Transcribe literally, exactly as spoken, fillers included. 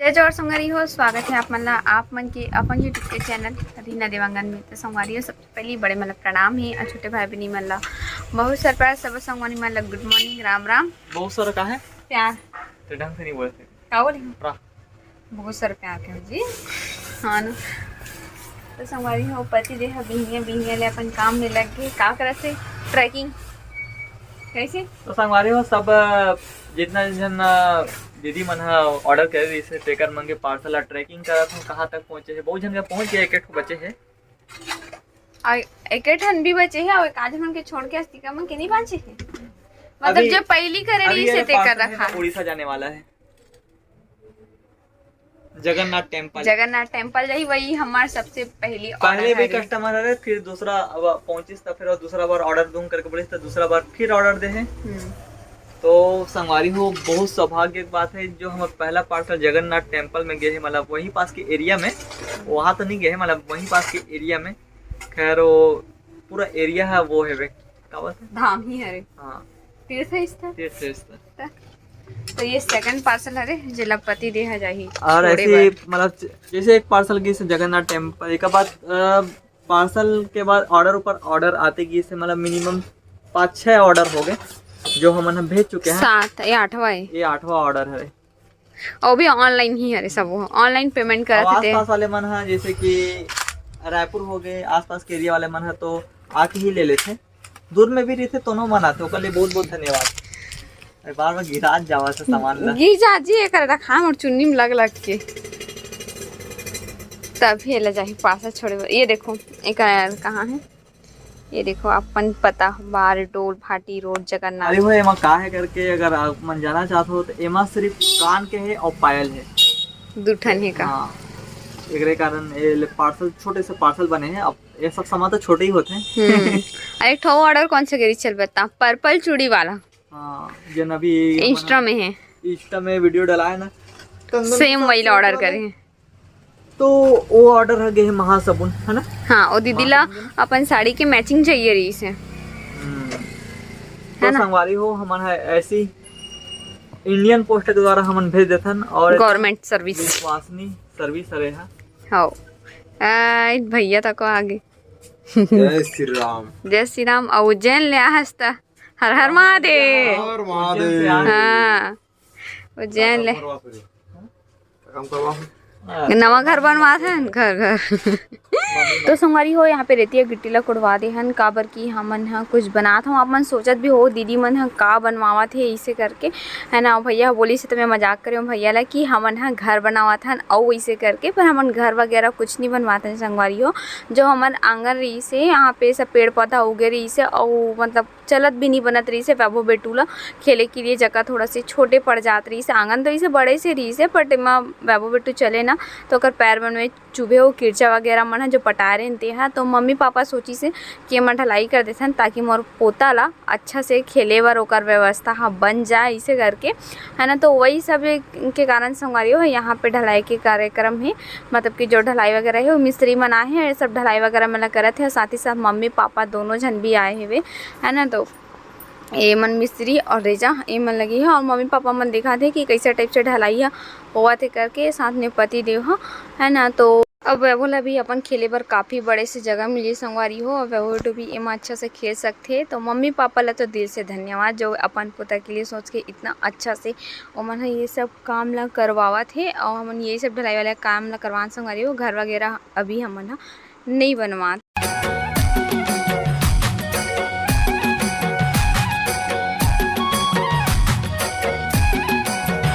जय जोहार संगवारी हो, स्वागत है आप मन ला, आप मन के अपन YouTube के चैनल रीना देवांगन में। तो संगवारी हो, सबसे पहली बड़े मन ला प्रणाम हे और छोटे भाई बहनी मन ला बहुत सारा प्यार। सब संगवारी मन ला गुड मॉर्निंग, राम राम। बहुत सारा का है? प्यार। तो ढंग से नहीं बोलते। का बोले? प्रा। बहुत सारा प्यार के जी। हाँ ना। तो संगवारी हो, पति देह बिहनिया बिहनिया ले अपन काम में लग गए। का करत हे? ट्रैकिंग। कैसे? तो संगवारी हो, सब, अ, जितना जन, अ, दीदी मन ह ऑर्डर करे रहिस हे, तेकर मन के पार्सल ला ट्रैकिंग करत हूँ, कहाँ तक पहुँचे हे। बहुत झन के पहुँच गए, एक एक ठो बचे हे। और एक एक ठन भी बचे हे, और एक आध मन के छोड़ के अस्तिका मन के नहीं बांचे हे। मतलब अभी, जो पहली करे अभी रहिस हे, ये तेकर पार्सल है रखा ना, है। उड़ीसा जाने वाला है। जगन्नाथ टेम्पल। जगन्नाथ टेम्पल जाही, वही हमार सबसे पहली पहले ऑर्डर भी हरे। कस्टमर हरे, फिर दूसरा अब पहुंचिस त फिर दूसरा बार ऑर्डर दूंगा करके बोलिस, त दूसरा बार फिर ऑर्डर दे हे। हम्म। तो संगवारी हो, बहुत सौभाग्य के बात है, जो हमर पहला पार्सल जगन्नाथ टेम्पल में गए है, मतलब वहीं पास के एरिया में, वहाँ तो नहीं गए है, मतलब वहीं पास के एरिया में। खैर, वो पूरा एरिया है, वो है वे, का बोलते हैं? धाम ही हरे। हाँ। तीर्थ स्थल। तीर्थ स्थल। तो ये सेकंड पार्सल हरे, जेला पति देह जाही और छोड़े ऐसे बर। मतलब ज-, जैसे एक पार्सल गई से जगन्नाथ टेम्पल, एक बाद, अ, पार्सल के बाद ऑर्डर ऊपर ऑर्डर आते गई से, मतलब मिनिमम पाँच छः ऑर्डर हो गए, जो हमन ह भेज चुके हैं। सात, ये आठवां है। ये आठवां ऑर्डर है। और भी ऑनलाइन ही हरे, सब वो ऑनलाइन पेमेंट और करत थे। आसपास वाले मन ह, जैसे कि रायपुर हो गए, आसपास के एरिया वाले मन ह तो आके ही ले लेथे। दूर में भी रहिथे, तोनो मन आथे, ओकर लिए बहुत बहुत धन्यवाद। अरे, बार बार गिरात जावा से सामान ला। गिर जा जी, एकर रखा मोर चुन्नी में लग लग के। तभी एला जाही पार्सल छोड़े बर। ये देखो, एकर कहाँ है? ये देखो, अपन पता, बार डोल भाटी रोड जगन्नाथ। अरे हो, एमा का है करके अगर आप मन जाना चाहते हो तो एमा सिर्फ कान के है और पायल है। दू ठन हे का? हाँ, एकरे कारण ये ले पार्सल, छोटे से पार्सल बने हैं। अब ये सब सामान तो छोटे ही होते हैं। हम्म। अरे, एक ठो ऑर्डर कौन से गिरी चल बता, पर्पल चूड़ी वाला। हाँ, जेन अभी इंस्टा में है। इंस्टा में वीडियो डाला है ना, कंगन सेम के साथ वही सेम ऑर्डर वाला। करे हैं। तो वो ऑर्डर ह गे हे महासाबुन, है ना? हाँ, वो दीदी ला महासाबुन। अपन साड़ी के मैचिंग चाहिए रहिस हे। हम्म। है तो ना? संगवारी हो, हमन ह ऐसी इंडियन पोस्ट के द्वारा हमन भेज देथन और गवर्नमेंट सर्विस। विश्वसनीय सर्विस हरे हा। हाँ। आ, भैया तको आगे। जय श्री राम। जय श्री राम। और उज्जैन ले आहस त हर हर महादेव। हर महादेव। हाँ, उज्जैन ले। काम करवा। नवा घर बनवात हे, घर घर। तो संगवारी हो, यहाँ पे रेती या गिट्टी ला कुड़वा दे हन, काबर कि हमन ह कुछ बनात हन। आप मन सोचत भी हो, दीदी मन ह का बनवावत हे इसे करके, है ना? भैया बोलिस हे, तो मैं मजाक करे हूँ भैया ला कि हमन ह घर बनावत हन अउ इसे करके, पर हमन घर वगैरह कुछ नहीं बनवात हन संगवारी हो। जो हमन आंगन रहिस हे, यहाँ पे सब पेड़ पौधा उगे रहिस हे, अउ मतलब चलत भी नहीं बनत रहिस हे वैभव बेटू ला खेले के लिए। जगह थोड़ा से छोटे पड़ जात रहिस हे, आंगन तो इसे बड़े से रहिस हे, but एमा वैभव बेटू चले ना तो ओकर पैर मन में चुभे हो किरचा वगैरह मन ह जो पटाए रहिन ते ह। तो मम्मी पापा सोचिस हे कि एमा ढलाई कर देथन, ताकि मोर पोता ला अच्छा से खेले बर ओकर व्यवस्था ह बन जाए, इसे करके, है ना। तो वही सब के कारण संगवारी हो, यहाँ पे ढलाई के कार्यक्रम हे, मतलब कि जो ढलाई वगैरह हे, वो मिस्त्री मन आए हे, सब ढलाई वगैरह मन ला करत हे, साथ ही साथ मम्मी पापा दोनों झन भी आए हेवे, है ना। तो ए मन मिस्त्री और रेजा, ए मन लगे हे और मम्मी पापा मन दिखात हे कि कैसे टाइप से ढलाई ह होवत हे करके, साथ में पति देव ह, है ना। तो अब वैभव ला भी अपन खेले बर काफ़ी बड़े से जगह मिली संगवारी हो, और वैभव बेटू भी एमा अच्छा से खेल सकथे। तो मम्मी पापा ला तो दिल से धन्यवाद, जो अपन पोता के लिए सोच के इतना अच्छा से ओमन ह ये सब काम ला करवावत हे, और हमन ये सब ढलाई वाला काम ला करवान संगवारी हो। घर वगैरह अभी हमन ह नहीं बनवात।